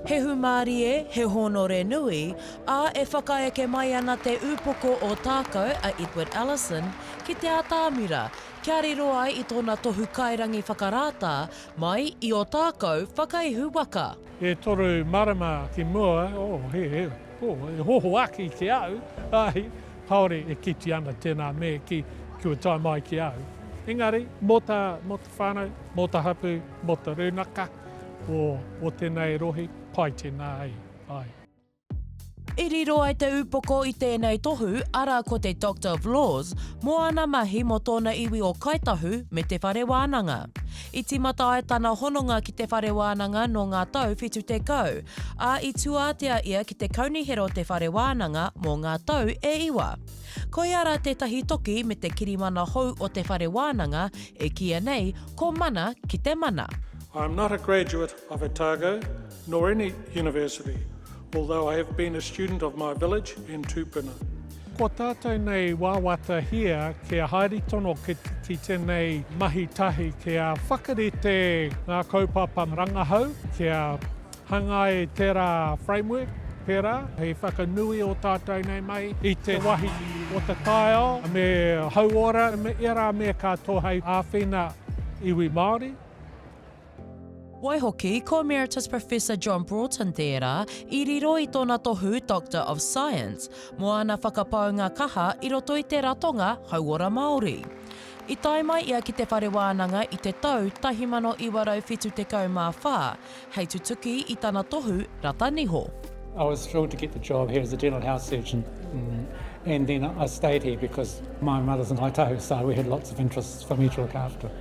He humārie, he hōnore nui, ā, e whakaeke mai ana te upoko o Tākou a Edward Ellison ki te atamira kia riro ai i tōna tohu kairangi whakarātā mai i Ōtākou Whakaihu Waka. E toru marama ki mua, oh, he, he, oh, e hoho ake ki au, ai, kāore e kiti ana tēnā me ki, kua tae mai ki au. Engari, mō ta, mō te whānau, mō ta hapū, mō te rūnaka o, o tēnei rohe, pai tēnā ai, ai. I riro ai te upoko i tēnei tohu, arā ko te Doctor of Laws, mō ana mahi mō tōna iwi o Kāi Tahu me te whare wānanga. I tīmata ai tana hononga ki te whare wānanga nō ngā tau 70, ā, i tūātea ia ki te kaunihera o te whare wānanga mō ngā tau e iwa. Koia rā tētahi toki me te kirimana hou o te whare wānanga e kīia nei ko Mana ki te Mana. I am not a graduate of Otago nor any university, although I have been a student of my village and tupuna. Ko tātou nei wawatahia kia haere tono ki tēnei mahi tahi kia whakarite ngā kaupapa rangahau, kia hangai tērā framework pērā hei whakanui o tātou nei mahi i te wahi o te taiao me hauora me ērā mea katoa hei āwhina iwi Māori. Waihoki, ko Emeritus Professor John Broughton tērā i riro i tōna tohu Doctor of Science mō ana whakapaunga kaha i roto i te ratonga hauora Māori. I tae mai ia ki te whare wānanga i te tau 1974 hei tutuki i tana tohu rata niho. I was thrilled to get the job here as a dental house surgeon and then I stayed here because my mother's Ngāi Tahu so we had lots of interests for me to look after.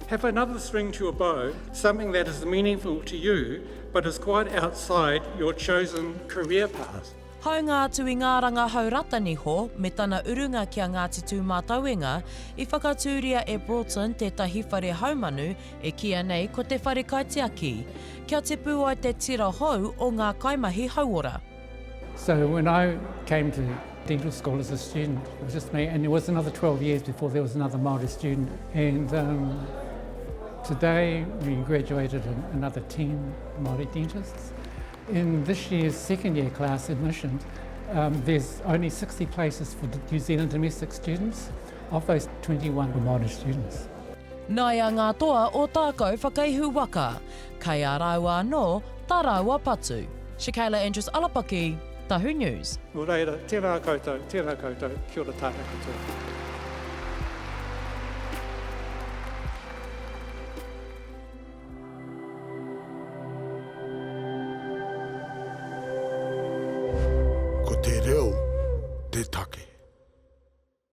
Have another string to your bow, something that is meaningful to you but is quite outside your chosen career path. Hāunga atu i ngā rangahau rata niho me tana urunga ki a Ngāti Tūmātauenga, i whakatūria e Broughton tētahi whare haumanu e kīia nei ko te Whare Kaitiaki, kia tipu ai te tira hou o ngā kaimahi hauora. So when I came to dental school as a student, it was just me, and it was another 12 years before there was another Māori student. And um, today we graduated another 10 Māori dentists. In this year's second year class admissions, um, there's only 60 places for New Zealand domestic students. Of those, 21 were Māori students. Naia ngā toa o Tākou Whakaihu Waka, kei a rāua anō tā rāua patu. Shakayla Andrews Alapaki, Tahu News. Nō reira, tēnā koutou, tēnā koutou, kia ora tātou katoa. Ko te reo te take.